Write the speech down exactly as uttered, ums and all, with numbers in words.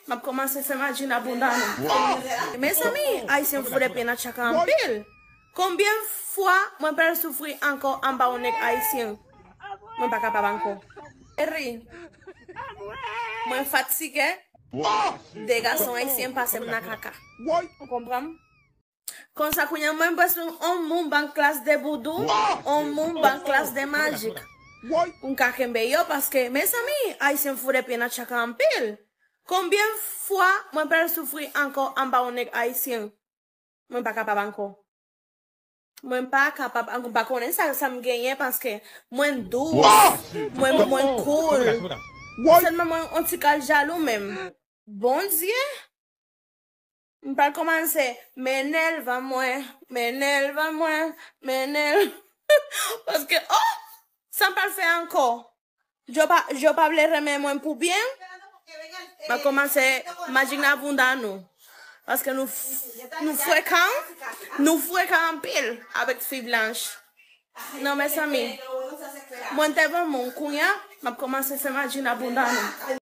M ap kòmanse fè madji nan bounda nou. Mezanmi, ayisyen fout de pye nan tchaka anpil. Konbyen fwa mwen pral soufri ankò anba yon nèg ayisyen? Mwen pa kapab ankò. Eri, mwen fatige. De gason ayisyen pase m nan kaka. Ou konprann? Konsa kounye a mwen bezwen on moun ban klas de voudou, on moun ban klas de majik. Pou m ka kenbe yo, paske, mezanmi, ayisyen fout de pye nan tchaka anpil. Konbyen fwa mwen pral soufri ankò anba yon nèg ayisyen? Mwen pa kapab ankò. Mwen pa kapab ankò. M pa konnen sa, sa m genyen, paske mwen dous, mwen, mwen cool. Sèlman mwen on ti kal jalou menm. Bondye! M pral kòmanse, mennen l ban mwen, mennen l ban mwen, mennen l. Paske, oh! Sa m pral fè ankò? Djo pa, Djo pa vle renmen mwen pou byen? M ap kòmanse madji nan bounda nou. Paske nou, f- nou frekan, nou frekan anpil avèk fi blanch. Non, mezanmi. Mwen te bon moun, kounye a, m ap kòmanse fè madji nan bounda nou.